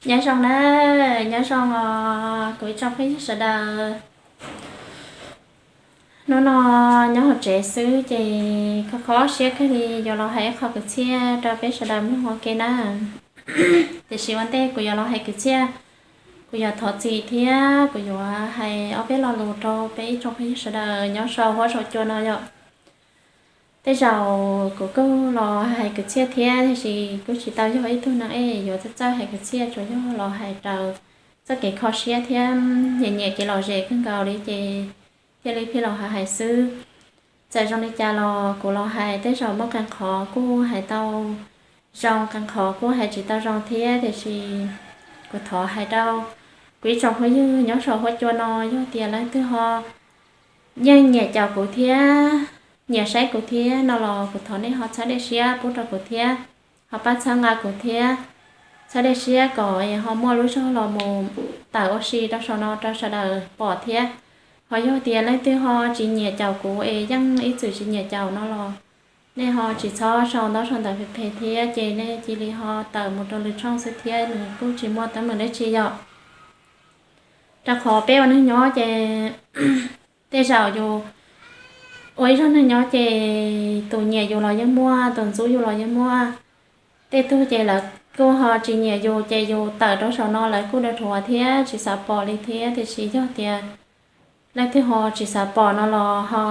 Nyob zoo na, nyob zoo os kuv ib tsoom phooj ywg sawv daws. Hnub no nyob hauv tsev xwb ces kho kho siab kawg li yuav los hais ib qho kwv txhiaj rau peb sawv daws mloog ua ke na. Tiam sis ua ntej kuv yuav los hais kwv txhiaj, kuv yuav thov txim thiab kuv yuav hais ob peb lo lus rau peb ib tsoom phooj ywg sawv daws nyob saum huab saum cua no yom. Tej zaum kuv kuj los hais kwv txhiaj thiab tiam sis kuj tsis tau yog ib tug neeg es yuav txawj txawj hais kwv txhiaj, tsuas yog los hais raws txoj kev kho siab thiab nyiam nyiam kev lom zem kawg nkaus li ces thiaj li pheej los hais hais xwb. Txawm zoo li cas los kuv los hais tej zaum muaj qee qhov kuj hais tau zoo, qee qhov kuj hais tsis tau zoo thiab tiam sis kuv thov hais rau kuv ib tsoom phooj ywg nyob saum huab cua no, yog tias leej twg ho yeej nyiam caum kuv thiab nyiam saib kuv thiab no los kuv thov nej ho txhawb dej siab pub rau kuv thiab, ho pab txhawb nqa kuv thiab, txhawb dej siab kom es ho muaj lub zog los mus tawm ua si rau saum no rau sawv daws pom thiab. Ho yog tias leej twg ho tsis nyiam caum kuv es yeej ib txwm tsis nyiam caum no los nej ho tsis txhob sau ntaub sau ntawv phem phem thiab ces nej cia li ho tawm mus rau lwm tshooj xwb thiab nws kuj tsis muaj teeb meem dab tsi yom. Rau qhov peb ua neeg nyob ces tej zaum yus ua ib zog neeg nyob ces tus nyiam yus los yeej muaj, tus ntxub yus los yeej muaj. Tej tug ces lawv kuj ho tsis nyiam yus ces yus tawm rau saum no lawv kuj dua dhuav thiab tsis xav pom li thiab tiam sis yog tias leej twg ho tsis xav pom no los ho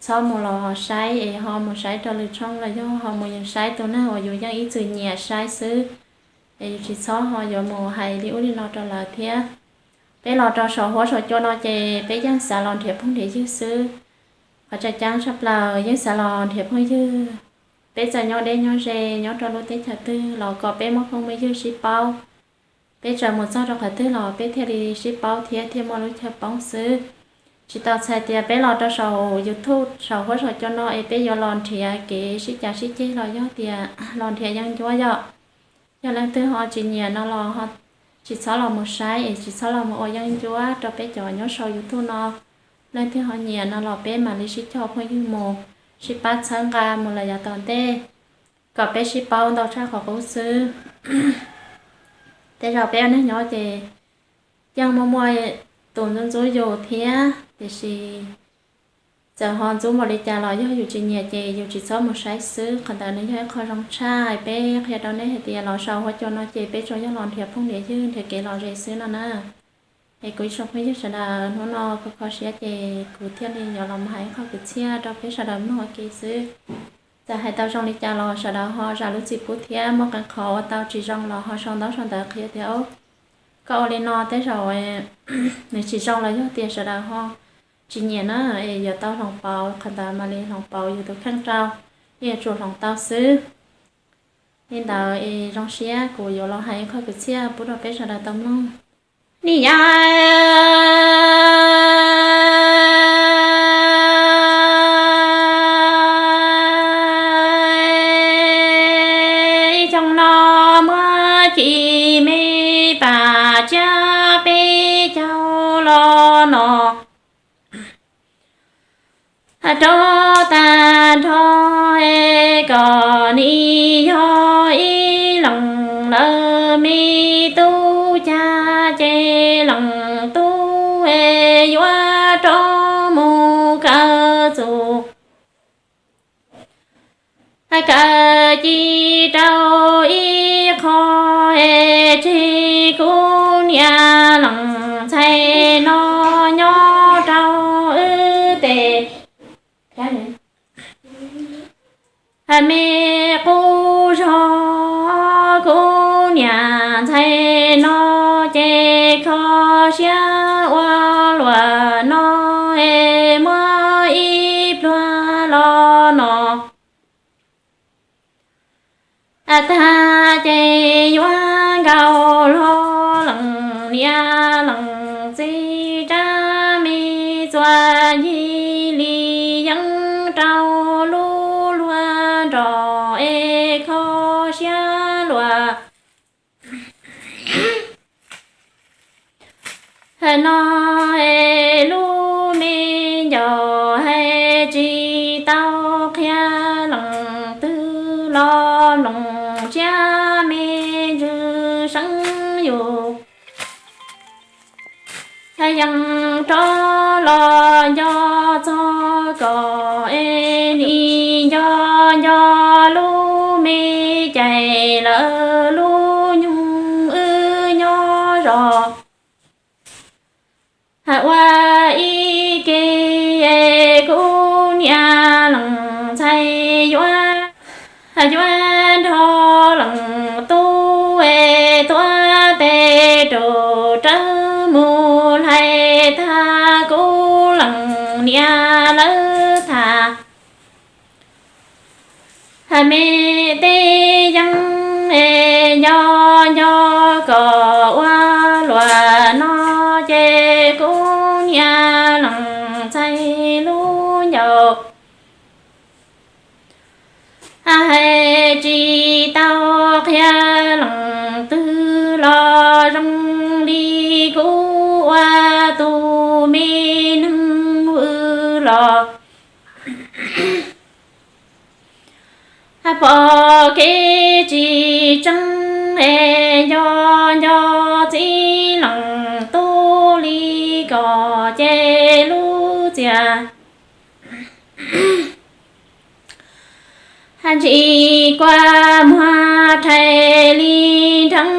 txhob mus los saib es ho mus saib rau lwm tshooj los yog ho mus saib tus neeg uas yus yeej ib txwm nyiam saib xwb. Es yus tsis txhob ho yuav mus hais li ub li no rau lawv thiab. Peb los rau saum huab saum cua no ces peb yeej xav los nrhiav phooj nrhiav ywg xwb. Qhov tseem ceeb tshaj plaws yeej xav los nrhiav phooj ywg. Peb txawm nyob deb nyob ze nyob rau lub teb chaws twg los kom peb muaj phooj muaj ywg sib paub. Peb txawm mus txog rau qhov twg los peb thiaj li sib paub thiab thiaj muaj lub chaw poob xwb. Tsis tau txhais tias peb los rau saum YouTube saum huab saum cua no es peb yuav los nrhiav kev sib cav sib ceg los yog tias los nrhiav yeeb ncuab yom. Yog leej twg ho tsis nyiam no los tsis txhob los mus saib es tsis txhob los mus ua yeeb ncuab rau peb cov nyob saum YouTube no. Leej twg ho nyiam no los peb mam li sib cog phooj ywg mus, sib pab txhawb nqa mus lawm yav tom ntej kom peb sib paub ntau tshaj qhov qub xwb. Tej zaum peb ua neeg nyob ces yeej muaj muaj tus ntxub ntxub yus thiab tiam sis txawm ho ntxub npaum li cas los yog yus tsis nyiam ces yus tsis txhob mus saib xwb. Qhov ntawd nws yog ib qho zoo tshaj. Peb qhia rau nej hais tias los saum huab cua no ces peb tsuas yog los nrhiav phooj nrhiav ywg nrhiav kev lom zem xwb no na. Es kuv ib tsoom phooj ywg sawv daws, hnub no kuv kho siab ces kuv thiaj li yuav los mus hais ib qho kwv txhiaj rau peb sawv daws mloog ua ke xwb. Txawm hais tau zoo li cas los sawv daws ho zam lub txim pub thiab muaj qee qhov ua tau tsis zoo los ho sau ntaub sau ntawv qhia tias koj ua li no tej zaum nws tsis zoo los yog tias sawv daws ho tsis nyiam na, es yuav tau hloov pauv, qhov ntawd mam li hloov pauv yus tus kheej rau, yuav tsum hloov tau xwb. Li ntawd es zoo siab kuv yuav los hais ib qho kwv txhiaj pub rau peb sawv daws tau mloog. Ni ya ib xyoo no muaj ci me pas tsiab peb caug los no rau tag nrho, kom nws yog ib leeg lawv me tub cag ces leej tub yuav rov mus kaw txuj kaw ci rau ib qho tseg kuv niam leej ntxhais no nyob rau wb tes. Me qub zog kuv niam ntxhais no ces kho siab ua luaj no es muaj ib pluag los no tag ces yuav nkaus hlo leej niam leej txiv rab me txuas ncig li yeeb rau lub luag nrog es kho siab luaj no es lub me ncaus hais tsis tau qhia leej twg los mloog tsiab me ntsws seeb yus yees rov los nco txog kom es nim nco nco lub me cai lawm lub nyoog wb nyob zos. Ua ib ke kuv niam leej ntxhais yuav, yuav nrog leej tub es tuav tes rau rawv mus hlais tag kuv leej niam lawv tham. Me tej yeeb es nco nco kom ua luaj no ces kuv niam leej ntxhais lub ncauj hais tsis tau qhia leej twg los zoo li kuv ua tus me neeg vwm los pom kev tsis tseeb es nco nco txiv leej tub li ko ces lub txiaj ntshis kua muag rhais li nreeb,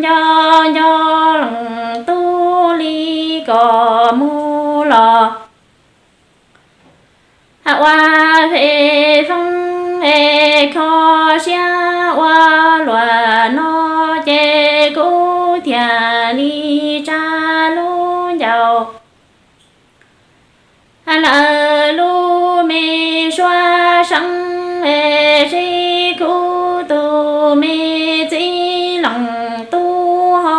nco nco leej tub li ko mus los ua fem foob es kho siab ua luaj no ces kuv thiaj li tsa lub ncauj lawm lub me suab seeb es seb kuv tus me txiv leej tub ho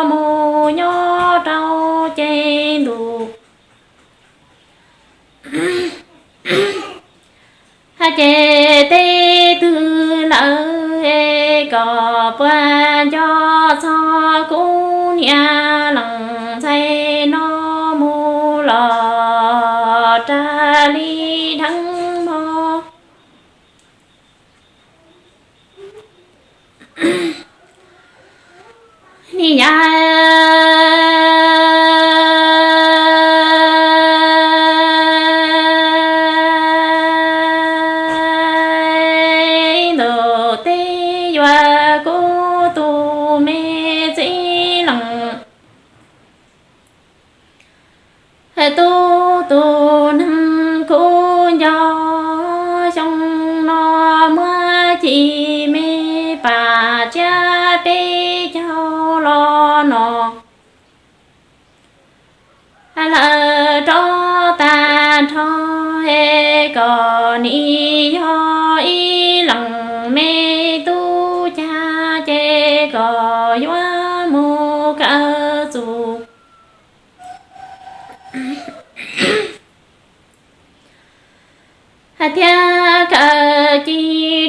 mus nyob rau ces ntus ces teb twg lawm es kom puas nco txog kuv niam leej ntxhais no mus los raws li dheev mog. Ni yam ntuj teb yuav kuv tus me txiv leej tub tus neeg kuv nco, xyoo no muab ci me pas tsiab peb caug los no lawm rov tag nrho es kom nim yog ib leej me tub cag ces kom yuav mus kawm txuj thiab kawm ci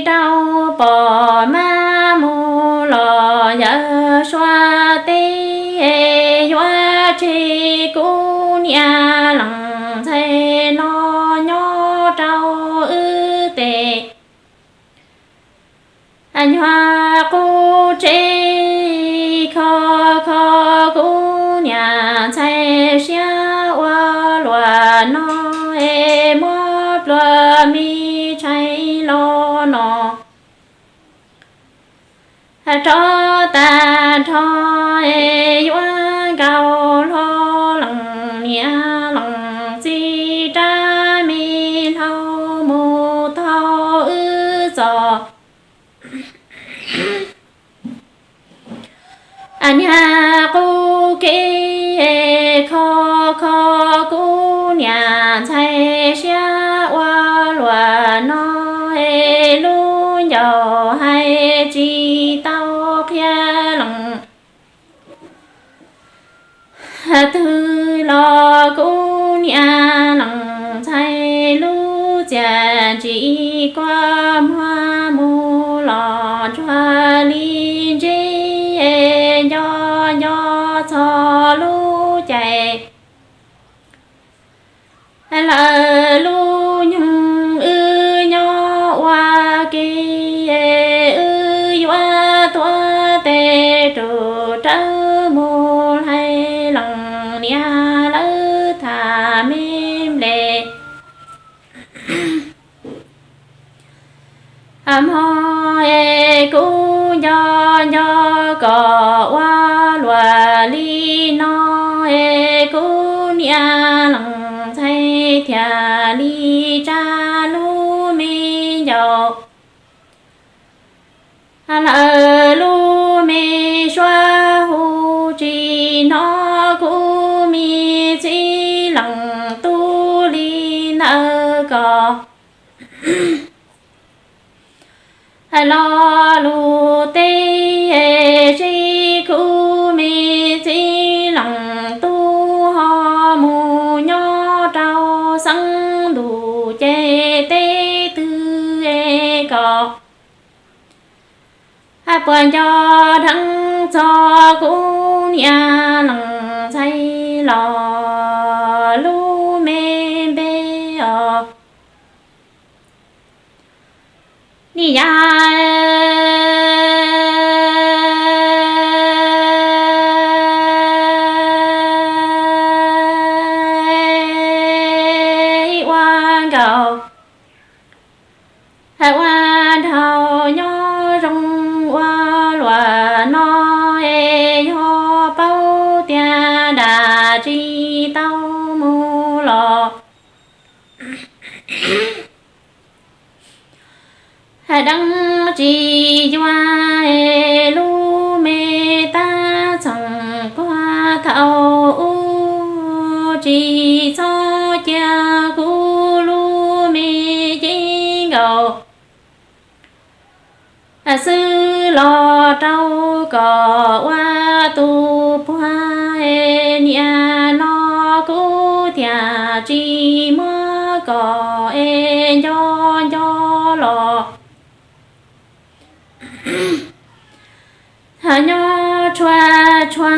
rau pom mab mus los yawg suav teb yuav tseg kuv niam leej ntxhais no nyob rau wb tes nyuag qub tsev, kho kho kuv niam ntxhais siab ua luaj no es muab pluas me tshais los no rov tag nrho es yuav nkaus hlo leej niam leej txiv rab me hlau mus tau wb txoj niag qub kev, kho kho kuv niam ntxhais siab ua luaj no es lub ncauj hais tsis tau qhia leej twg los kuv niam leej ntxhais lub txiaj ntsim kua muag mus los ntsuag li ntse, nco nco txog lub cai lawm lub nyoog wb nyob ua ke, wb yuav tuav tes rau kom ua luam li no es kuv niam lees ntxhais thiaj li tsa lub me ncauj. Lawv lub me suab hu tsis hnov kuv me txiv leej tub li ntawd kom lo lus teb es kuv me txiv leej tub ho mus nyob rau xeeb ntuj ces teb twg es kom puas nco dheev txog kuv niam lees ntxhais los lub me npe os. Ni yam ua nkaus ua dhau nyob zoo ua luam no es yog paub tias dam tsis tau mus los deev tsis yuav es lub me tab txeem kuag thaum ub tsis txhob cia kuv lub me cev nkaus xwb los rau kom ua tus puag es niaj no kuv thiaj tsis muab kom es nco nco los nyob tshua tshua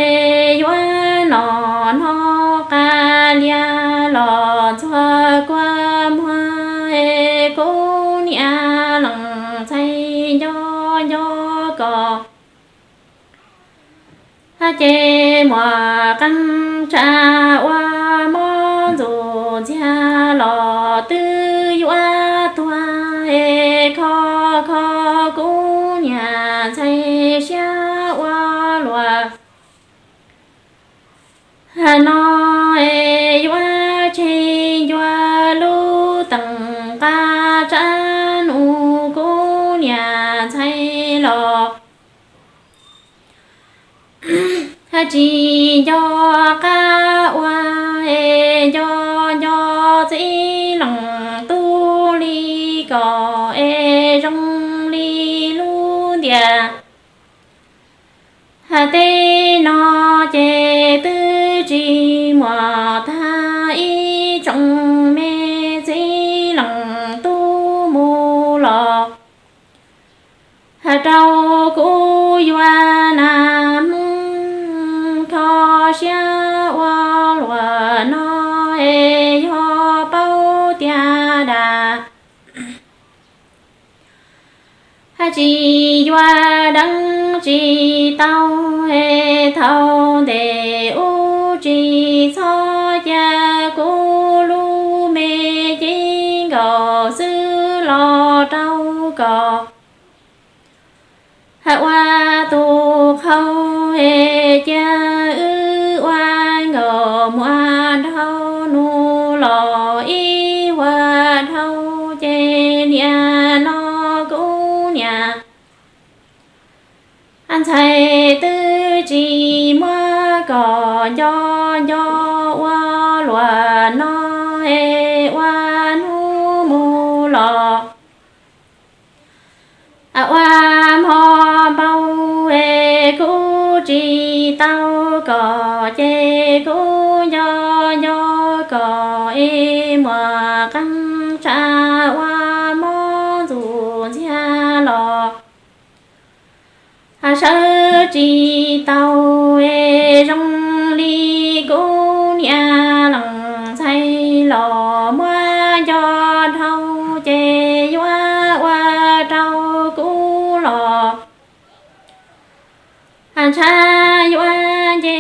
es yuav nom no qas lias los ntxuag kua muag es kuv niam lees ntxhais nco nco kom ces muaj qee tsam ua mob ntxuj ntxiag los twb yuav tuag es kho kho kuv niam ntxhais siab ua luaj no es yuav tseg ncua lub teem nqa tsab nus kuv niam ntxhais los tsis nco qab ua es nco nco txiv leej tub li kom es zoo li lub ntiaj teb no ces twb tsis muaj tag ib tsoom me txiv leej tub mus los rau kuv yuav nas kho siab ua luaj no es yog paub tias dam tsis yuav deev tsis tau es thaum ntej ub tsis txhob cia kuv lub me cev nkaus xwb los rau kom ua tus qhau es cia wb ua nkaus muaj dhau nus los ib huam dhau ces niaj no kuv niam ntxhais twb tsis muab kom nco nco ua luaj no es ua hnub mus los ua hmo npau es kuv tsis tau kom ces kuv nco nco kom es muaj qee tsam ua mob ntxuj ntxiag los sawv tsis tau es zoo li kuv niam leej ntxhais los muab nco dhau ces yuav ua rau kuv los ntshav yuav nce